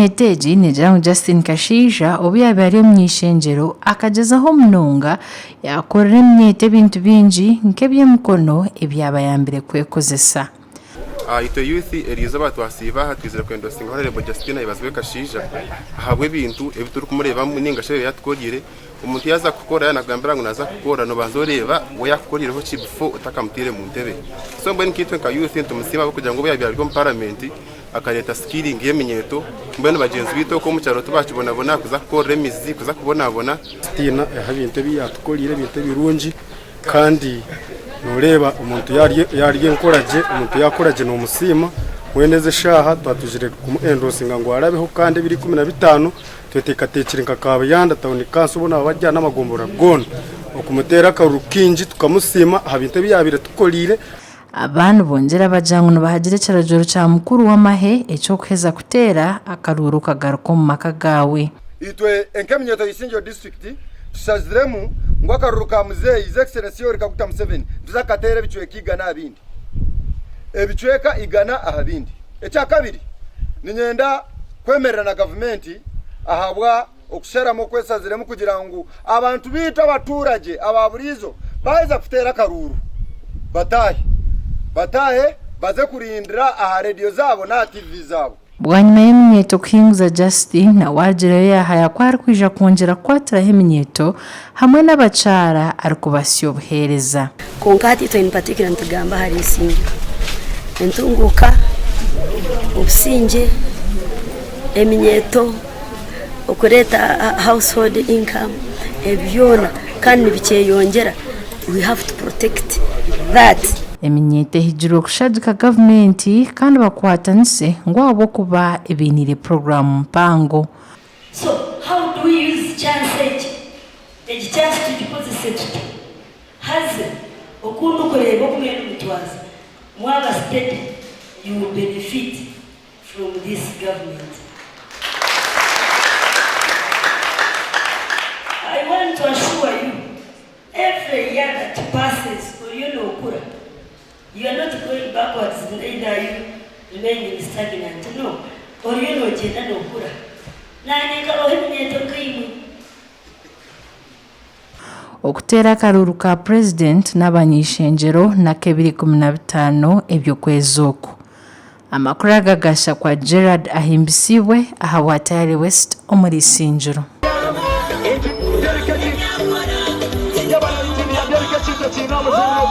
Eminyeeto egi neegira ngu Justine Kashaija obu yaabaire ari omuny'eishengyero akagyezaho munonga yaakorera eminyeeto ebintu bingi nk'eby'emikono ebyabayambire kwekozesa. Itwe youth eriizooba twasiiba aha twizire kwendoosinga Honourable Justine Ayebazibwe Kashaija ahabw'ebintu ebi turikumureebamu ninga shi ebi yatukoreire. Omuntu yaaza kukora yaaba nakugambira ngu naaza kukora noobanza oreeba we yaakukoreireho ki before otakamutaire omu ntebe. So mbwenu nkaitwe nka youth nitumusiima ahabw'okugira ngu obu yaabaire ari omu paramenti akareeta skilling y'eminyeeto mbwenu bagyenzi baitu okwo omu kyaro tibakibonabona kuza kukorera emizi, kuza kubonabona. Justina aha bintu ebi yaatukoreire ebintu ebirungi kandi nooreeba omuntu yaarya enkora gye, omuntu yaakora gye noomusiima mbwenu ezi eshaaha twaba twizire kumu endosinga ngu arabeho kandi ebiro 15 tweteekateekire nka Kabuyanda tawuni kanso boona bari aha n'amagombora goona okumuteera akaruru kaingi tukamusiima aha bintu ebi yaabaire atukoreire. Aba nibongyera bagira ngu nibahagira ekiragiro kya mukuru w'amahe eky'okuheza kuteera akaruuru okagaruka omu maka gaawe. Itwe nk'eminyeeto ya Isingiro disiturikiti tushaziremu ngu akaruru ka Muzeeyi His Excellency Yoweri Kaguta Museveni nituza kukateera ebicweka igana aha bindi. Ebicweka igana aha bindi. Ekyakabiri, niinyenda kwemerera na gavumenti ahabwa okusharamu okwesaziremu kugira ngu abantu baitu abaturagye aba buriijo baaheza kuteera akaruuru bataahe bataahe baze kurindira aha rediyo zaabo n'aha TV zaabo. Bwanyima y'eminyeeto kuhinguza Justin nawe agireyo yaahaya ku arikwija kwongyera kukwatiraho eminyeeto hamwe n'abakyara arikubasya obuheereza. Kwonka hati itwe in particular nitugamba ahari Isingiro. Entunguuka, obusingye, eminyeeto, okureeta household income ebi byona kandi nibikyeyongyera we have to protect that. Eminyeeto ehigirwe kushagika gavumenti kandi bakwatanise ngu ahabw'okuba ebainiire puroguraamu mpango. So how do we use chance egi? Egi chance tugikozese tuta? Haza oku ndikureeba oku mwena nimutwaza, mwaba steady you will benefit from this government. I want to assure you every year that passes oriyo nokura, you are not going backwards neither are you remaining stagnant, no, oriyo nogyenda nokura. Nanye nkabaho eminyeeto nkaimwe. Okuteera akaruuru ka Purezidenti n'abany'eishengyero n'ak'ebiro 15 eby'okwezi oku. Amakuru aga gashakwa Gerald Ahimbisibwe ahabwa Tayali West omuri Isingiro.